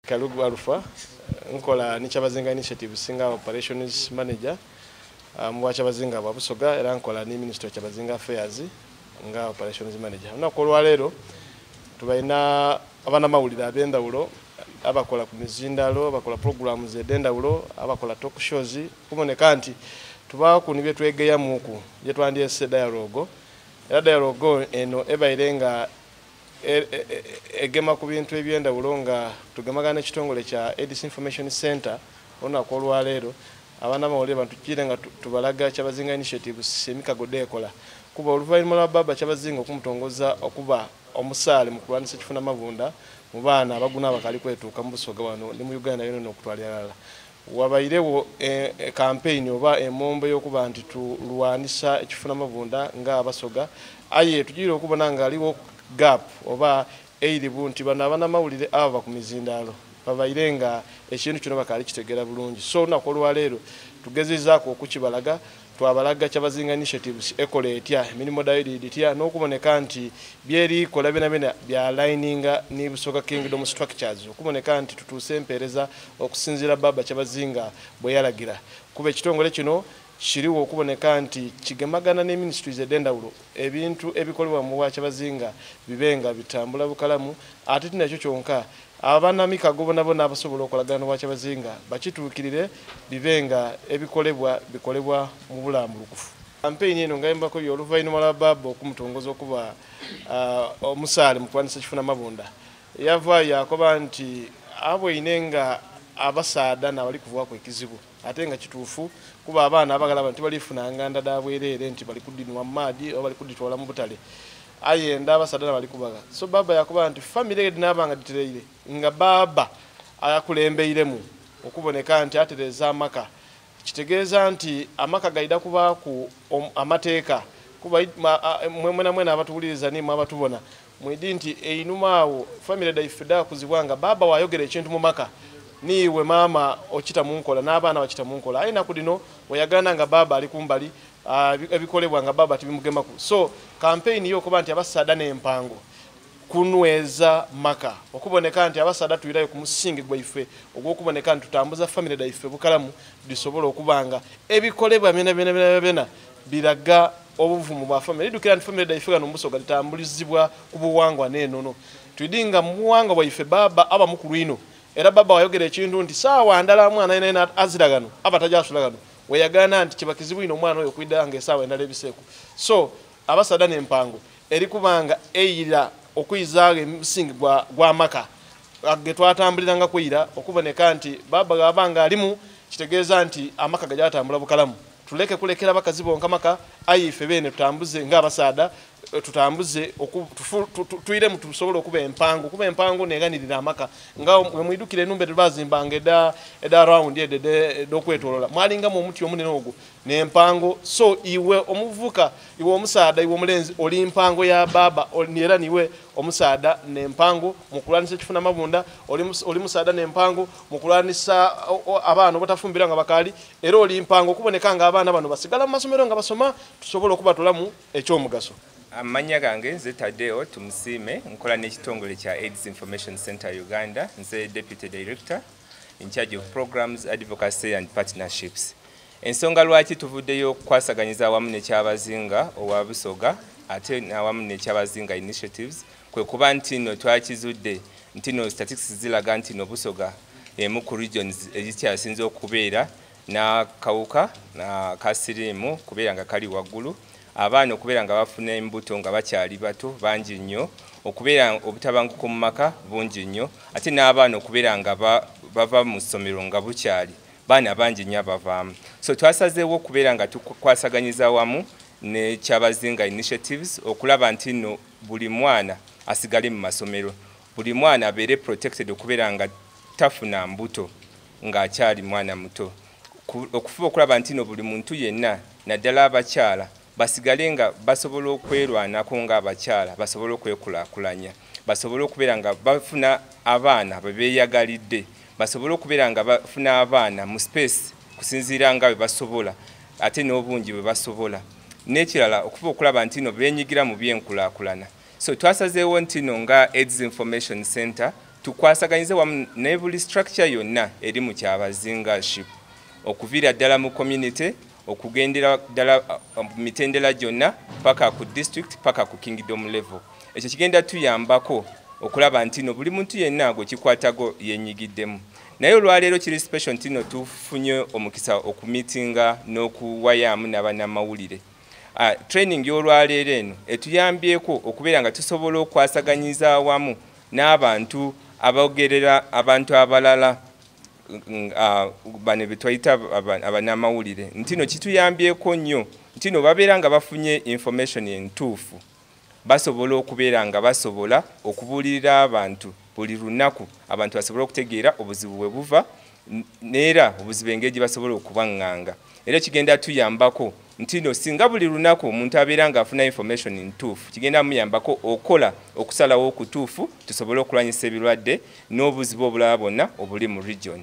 Kalugu Alpha, nkola ni Kyabazinga Initiatives nga Operations Manager mu bwakyabazinga bwa Busoga, era nkola ni Ministry of Kyabazinga Affairs nga Operations Manager. Olunaku olwaleero tubalina abanamawulire ab'endawulo abakola ku mizindalo, abakola programs ed'endawulo, abakola talk shows, kuboneka nti tubaaku ni byetwegeyamuku gyetwandyese dialogue. Era dialogue eno ebaire nga egema ku bintu eby'endawulo nga tugemagana n'ekitongole kya AIDS Information Center. Olunaku olwaleero abanamawulire bantukire nga tubalaga Kyabazinga Initiatives emikago deekola, kuba oluvannyuma lwa Baba Kyabazinga okumutongoza okuba omusaale mu kulwanisa ekifuna mabunda mu baana abaguna abakali kwetuuka mu Busoga wano ne mu Uganda yonna n'okutwalira alala, wabairewo campaign oba emombo y'okuba nti tulwanisa ekifuna mabunda nga Abasoga. Aye tugiire okubona nga aliwo gap oba eiribu nti bano abanamawulire abava ku mizindaalo babaire nga ekintu kino bakaali kitegeera bulungi. So olunaku olwaleero tugezezaako okukibalaga, twabalaga Kyabazinga Initiatives ekola etya, emirimu dayo ditya, n'okuboneka nti byerikola byona byona byalininga ni Busoga Kingdom structures, okuboneka nti tutuuse empeereza okusinziira Baba Kyabazinga bwe yalagira. Kuba ekitongole kino kiriwo okuboneka nti kigemagana ne ministries ed'endawulo, ebintu ebikolebwa mu bwakyabazinga bibe nga bitambula bukalamu. Ate tinakyo kyonka, abanamikago bonabona abasobola okolagana n'obwakyabazinga bakituukirire, bibe nga ebikolebwa bikolebwa mu bulambulukufu. Kampeyini eno nga embako oluvannyuma lwa Baba okumutongoza okuba omusaale mu kulwanisa ekifuna mabunda, yavaayo yakoba nti abweine nga abasaadha nabali kuvaako ekizibu, ate nga kituufu, kuba abaana abagala bano tibalifunanga nda da bwereere nti bali kudinwa mu maadi oba bali kuditwala mu butale, aye nda abasaadha nabali kubaga. So Baba yakuba nti famire edinaaba nga ditereire nga Baba akulembeiremu okuboneka nti atereza amaka, kitegeeza nti amaka gaida kubaaku amateeka. Kuba mwena mwena abatuwuliriza nimwe abatubona mwidi nti einuma awo famire daife dakuzibwa nga baba wayogera ekintu mu maka, niiwe maama okita mu nkola n'abaana bakita mu nkola. Aye naku dino weyagana nga baba ali kumbali, ebikolebwa nga baba tibimugemaku. So kampeyini yokuba nti abasaadha n'empango kunyweza maka, okuboneka nti abasaadha tuyirayo ku musingi gwaife ogw'okuboneka nti tutambuza famire daife bukalamu, disobola okubanga ebikolebwa byona byona byona byona biraga obuvumu bwa famire. Idukira nti famire daife gano mu Busoga ditambulizibwa ku buwangwa n'enono. Twidinga mu buwangwa bwaife baba aba mukulu ino, era baba wayogera ekintu nti saawa ndala mwana yena azira gano aba tajasula gano, weyagana nti kiba kizibu ino omwana oyo kwidda nga esaawa endala ebiseeku. So abasaadha n'empango eri kubanga eyira okwizaawo emisingi gwa maka ge twatambuliranga kwira, okuboneka nti baba gabanga alimu, kitegeeza nti amaka gajatambula bukalamu. Tuleke kulekera bakazi bonka maka, aye ife beene tutambuze ng'abasaadha, tutambuze twiremu tusobole okuba empango, kuba empango neganirira amaka. Nga mwidukira enumba ebazimbanga eda round edo edokwetolola, mwalingamu omuti omunene ogwo nempango. So iwe omuvuka, iwe omusaadha, iwe omulenzi, oli mpango ya baba, era niwe omusaadha nempango mu kulwanisa ekifuna mabunda, oli musaadha nempango mu kulwanisa abaana obutafumbira nga bakaali, era oli mpango okuboneka nga abaana bano basigala mu masomero nga basoma, tusobole okubatolamu ekyomugaso. Amannya gange nze Tadeo Tumusiime, nkola n'ekitongole kya AIDS Information Center Uganda. Nze deputy director in charge of programs, advocacy and partnerships. Ensonga lwaki tuvuddeyo okukwasaganyiza awamu nekyabazinga owa Busoga ate awamu nekyabazinga Initiatives kwe kuba nti nno twakizudde nti no statistics ziraga nti no Busoga emu ku regions ezikyasinze okubeera n'akawuka ka siriimu kubeera nga kali waggulu, abaana okubeera nga bafuna embuto nga bakyali bato bangi nnyo, okubeera obutabanguko mu maka bungi nnyo, ate n'abaana okubeera nga bava mu ssomero nga bukyali, baana bangi nnyo abavaamu. So twasazeewo okubeera nga tukwasaganyiza wamu ne Kyabazinga Initiatives okulaba nti nno buli mwana asigale mu masomero, buli mwana abeere protected okubeera nga tafuna mbuto ng'akyali mwana muto, okufuba okulaba nti no buli muntu yenna, naddala abakyala, basigale nga basobola okwerwanako ng'abakyala, basobole okwekulaakulanya, basobole okubeera nga bafuna abaana bwe beeyagalidde, basobole okubeera nga bafuna abaana mu space kusinziira nga bwe basobola ate n'obungi bwe basobola. N'ekirala, okufuba okulaba nti no beenyigira mu byenkulaakulana. So twasazeewo nti no nga AIDS Information Center. Tukwasaganyize wamu ne buli structure yonna eri mu Kyabazingaship, okuviira ddala mu community, okugendera ddala mitendera gyonna paka ku district, paka ku kingdom level. Ekyo kigenda tuyambako okulaba nti no buli muntu yenna gwe kikwatago yenyigiddemu. Naye olwaleero kiri special nti no tufunye omukisa okumitinga n'okuwayaamu n'abannamawulire. Training y'olwaleero eno etuyambyeko okubeera nga tusobola okwasaganyiza awamu n'abantu abogerera abantu abalala, bano betwayita abannamawulire, nti no kituyambyeko nnyo nti no babeera nga bafunye information entuufu, basobola okubeera nga basobola okubuulirira abantu buli lunaku, abantu basobole okutegeera obuzibu bwe buva neera obuzibu engeri gye basobola okubaŋŋanga. Era kigenda tuyambako nti no singa buli lunaku omuntu abeera ng'afuna information ntuufu, kigenda muyambako okola okusalawo okutuufu, tusobole okulwanyisa ebirwadde n'obuzibu obulala bwonna obuli mu region.